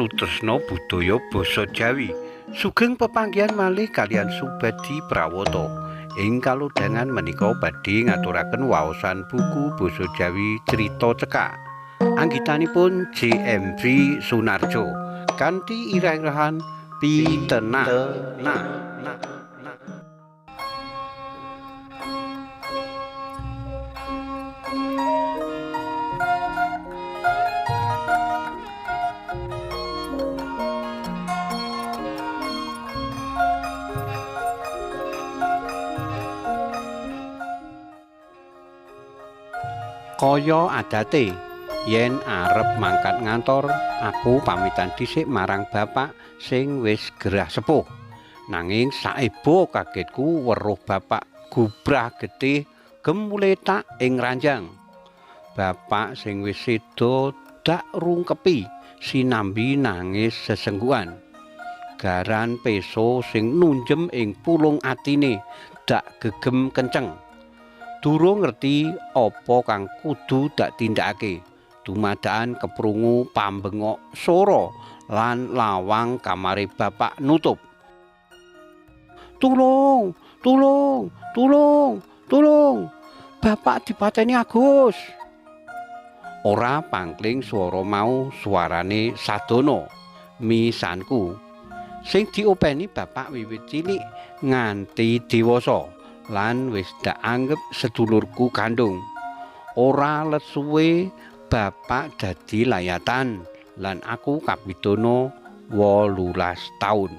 Sutresna Budaya Basa Jawi. Sugeng pepanggihan malih kaliyan Subadi Prawata. Ing kalodhangan menika badhe ngaturaken waosan buku Basa Jawi Crita Cekak. Anggitanipun JMV Sunarjo kanthi irah-irahan pitenah. Kaya adate yen arep mangkat ngantor, aku pamitan dhisik marang bapak sing wis gerah sepuh. Nanging saebo kagetku weruh bapak gubrah getih gemletak ing ranjang. Bapak sing wis seda dak rungkepi sinambi nangis sesenggukan. Garan peso sing nunjem ing pulung atine dak gegem kenceng. Durung ngerti apa kang kudu dak tindakake. Dumadakan keprungu pambengok sora lan lawang kamare bapak nutup. Tulung, tulung, tulung, tulung. Bapak dipateni Agus. Ora pangkling swara mau suarane Sadono, misanku. Sing diopeni bapak wiwit cilik nganti dewasa lan wis dak anggep sedulurku kandung. Ora let suwe bapak dadi layatan lan aku kapidana 18 taun.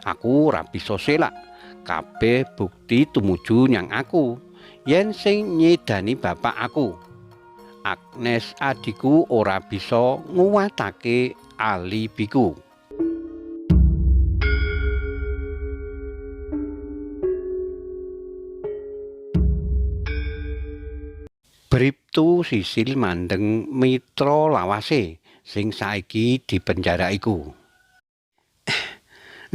Aku ora bisa selak, kabeh bukti tumuju nyang aku yen sing nyedani bapak aku. Agnes adhiku ora bisa nguwatake alibiku. Briptu Sisil mandeng mitra lawase sing saiki dipenjara iku.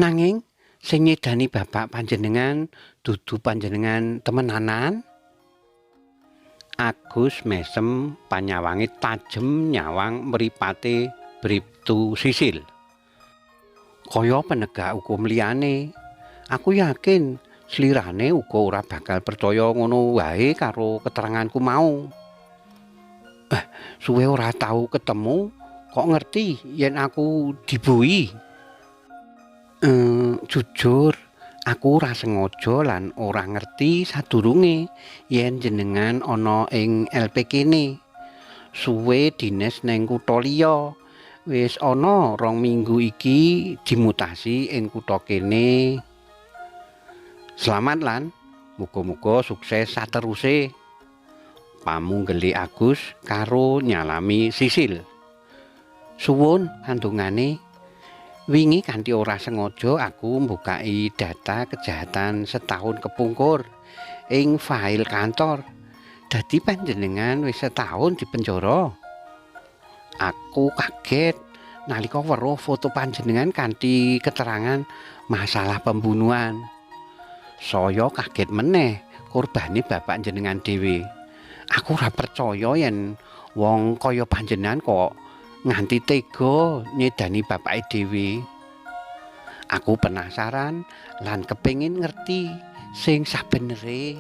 Nanging sing nyedani bapak panjenengan dudu panjenengan temenanan? Agus mesem panyawange tajem nyawang mripate Briptu Sisil. Kaya penegak hukum liyane, aku yakin slirane uga ora bakal percaya ngono wae karo keteranganku mau. Suwe ora tau ketemu, kok ngerti yen aku dibui? Jujur, aku ora sengaja lan ora ngerti sadurunge yen jenengan ana ing LP kene. Suwe dines neng kutha liya. Wis ana 2 minggu iki dimutasi ing kutha kene. Selamat lan, muga-muga sukses sateruse. Pamunggele Agus karo nyalami Sisil. Suwun kandungane. Wingi kanthi ora sengaja aku mbukai data kejahatan setahun kepungkur ing file kantor. Dadi panjenengan wis setahun di penjara. Aku kaget nalika weruh foto panjenengan kanthi keterangan masalah pembunuhan. Saya kaget meneh korbane bapak jenengan dhewe. Aku ora percaya yen wong kaya panjenengan kok nganti tega nyedani bapake dhewe. Aku penasaran lan kepengin ngerti sing sabenere.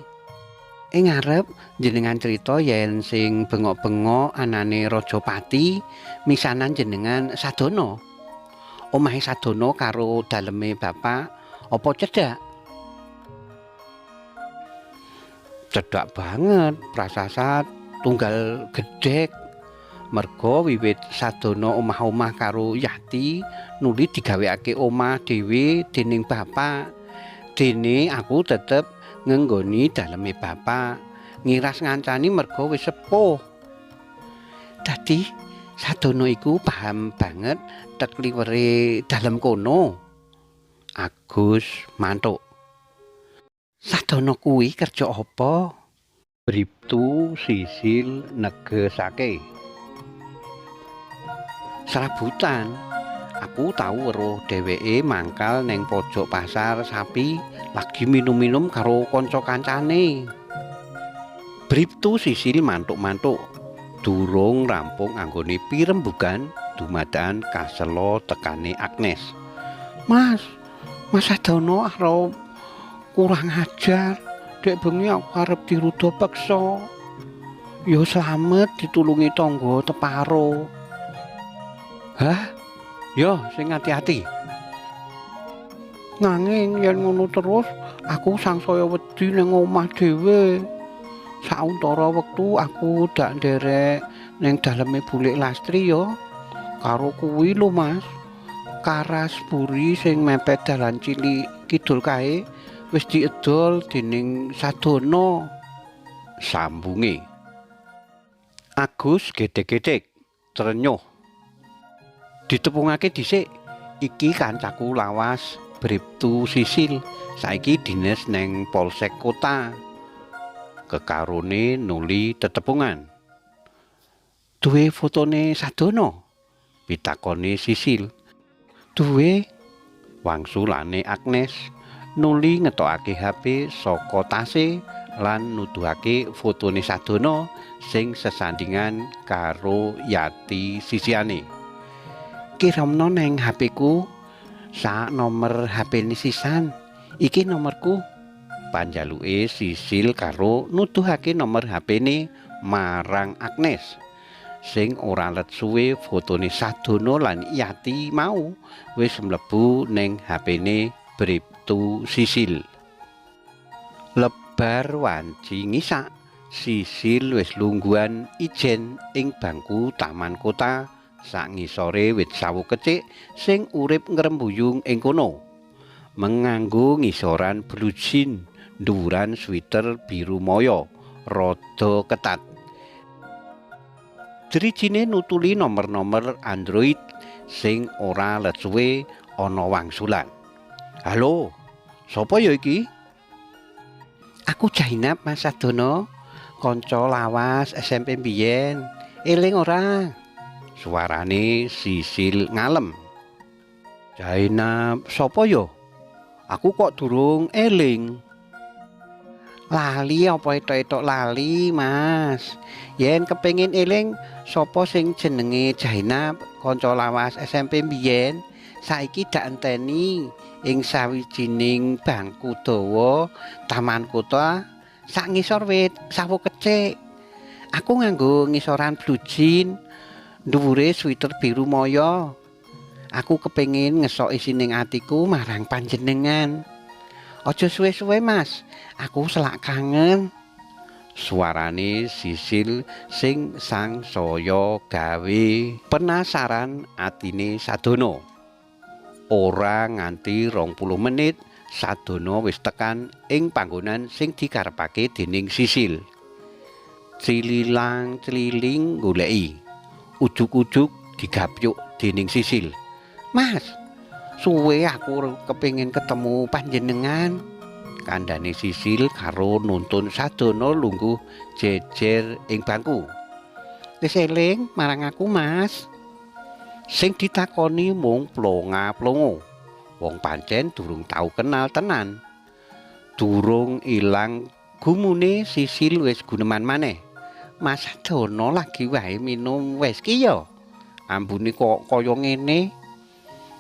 Ing ngarep jenengan crita yen sing bengok-bengok anane Rajapati misanan jenengan Sadono. Omahe Sadono karo daleme bapak apa cedhak? Cedhak banget, prasasa tunggal gedhek. Merga wiwit Sadono omah-omah karo Yati nuli digawekake omah dhewe dening bapak. Dene aku tetep ngenggoni daleme bapak, ngiras ngancani merga wis sepuh. Dadi Sadono iku paham banget tekliwere dalem kono. Agus mantuk. Sadono kuwi kerja apa? Briptu Sisil negesake. Serabutan. Aku tau weruh dheweke mangkal neng pojok pasar sapi lagi minum-minum karo kanca kancane. Briptu Sisil mantuk-mantuk. Durung rampung anggone pirembugan, dumadakan kasela tekane Agnes. Mas, Mas Sadono arep kurang ajar. Dek bengi aku arep diruda peksa. Ya slamet ditulungi tangga teparo. Hah? Yo sing ati-ati. Nanging yen ngono terus aku sangsaya wedi ning omah dhewe. Sauntara wektu aku dak nderek ning daleme Bulik Lastri yo. Karo kuwi lho, Mas. Karas buri sing mepet dalan cilik kidul kae wis diedol dening Sadono. Sambunge. Agus gedhek-gedhek trenyuh. Ditepungake dhisik, iki kancaku lawas Briptu Sisil, saiki dines neng Polsek Kota. Kekarone nuli tetepungan. Duwe fotone Sadono? Pitakone Sisil. Duwe, wangsulane Agnes nuli ngetokake HP saka tase lan nuduhake fotone Sadono sing sesandingan karo Yati sisihane. Kirimno neng HP ku sak nomor HP-ne sisan. Iki nomorku. Panjaluke Sisil karo nuduhake nomor HP-ne marang Agnes. Sing ora let suwe fotone Sadono lan Yati mau wis mlebu ning HP-ne Briptu Sisil. Lebar wanci ngisak, Sisil wis lungguhan ijen ing bangku taman kota sak ngisore wit sawo kecik sing urip ngrembuyung ing kono. Menganggo ngisoran blue jean, dhuwuran sweater biru moyo, rada ketat. Drijine nutuli nomor-nomor Android sing ora let suwe ana wangsulan. Halo, sapa ya iki? Aku Jainab, Mas Sadono, kanca lawas SMP mbiyen. Eling ora? Suarane Sisil ngalem. Jainab sapa ya? Aku kok durung eling. Lali apa etok-etok lali, Mas? Yen kepengin eling sapa sing jenenge Jainab, kanca lawas SMP mbiyen, saiki dak enteni ing sawijining bangku dawa taman kota sak ngisor wit sawo kecik. Aku nganggo ngisoran blue jean, dhuwure sweater biru moyo. Aku kepengin ngesok isining atiku marang panjenengan. Aja suwe-suwe, Mas. Aku selak kangen. Suarane Sisil sing sangsaya gawe penasaran atine Sadono. Ora nganti 20 menit, Sadono wis tekan ing panggonan sing dikarepake dening Sisil. Cililang celiling goleki. Ujug-ujug digapyuk dening Sisil. Mas, suwe aku kepengin ketemu panjenengan. Kandhane Sisil karo nuntun Sadono lungguh jejer ing bangku. Wis eling marang aku, Mas? Sing ditakoni mung plonga-plongo. Wong pancen durung tau kenal tenan. Durung ilang gumune, Sisil wis guneman maneh. Mas Sadono lagi wae minum whisky ya? Ambune kok kaya ngene.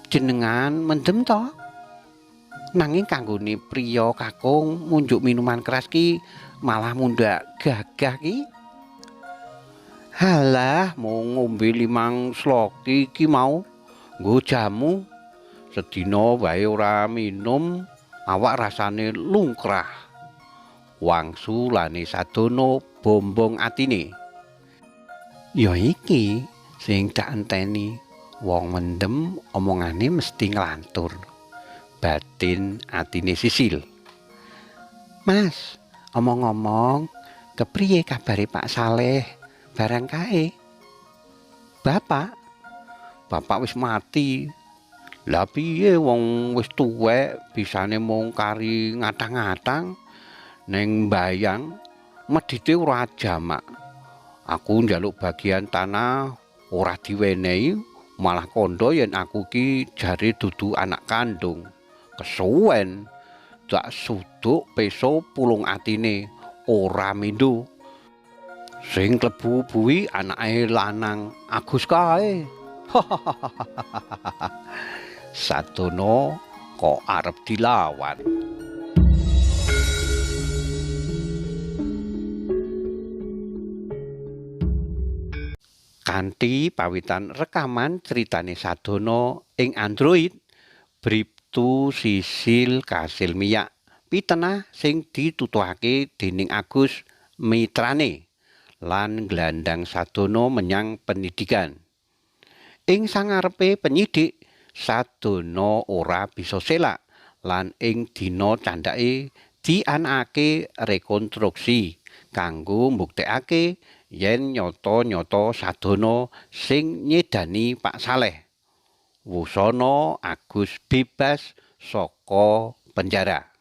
Jenengan mendem to? Nanging kanggone priya kakung munjuk minuman keras ki malah mundhak gagah ki. Halah, mau ngombe 5 sloki iki mau nggo jamu. Sedina wae ora minum, awak rasane lungkrah. Wangsulane Sadono bombong atine. Ya iki sing dak enteni, wong mendem omongane mesti nglantur. Batin atine Sisil. Mas, omong-omong, kepriye kabare Pak Saleh barang kae? Bapak? Bapak wis mati. Lah piye wong wis tuwek bisane mung kari ngatang-ngatang ning mbayang, medhite ora jamak. Aku njaluk bagian tanah ora diwenehi, malah kandha yen aku ki jare dudu anak kandung. Kesuwen dak suduk peso pulung atine ora mindho. Sing klebu buwi anake lanang Agus kae. Sadono kok arep dilawan. Kanthi pawitan rekaman critane Sadono ing Android, Briptu Sisil kasil miyak pitenah sing ditutuhake dening Agus mitrane lan nglandang Sadono menyang penyidikan. Ing sangarepe penyidik, Sadono ora bisa selak lan ing dina candhake dianakake rekonstruksi kanggo mbuktekake yen nyata-nyata Sadono sing nyedani Pak Saleh. Wusana Agus bebas saka penjara.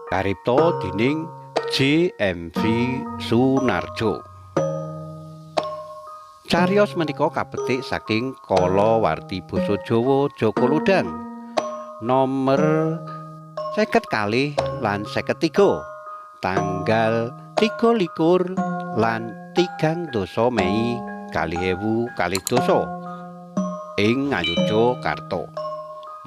Karipta dening JMV Sunarjo. Cariyos menika kapetik saking Kalawarti Basa Jawa Jaka Lodhang nomer 52 lan 53 tanggal 23 lan 3 Mei 2012 ing Ngayogyakarta.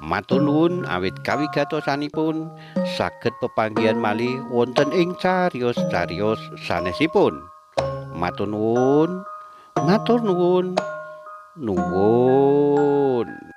Matur nuwun awit kawigatosanipun, saged pepanggihan malih wonten ing cariyos-cariyos sanesipun. Matur nuwun, matur nuwun, nuwun.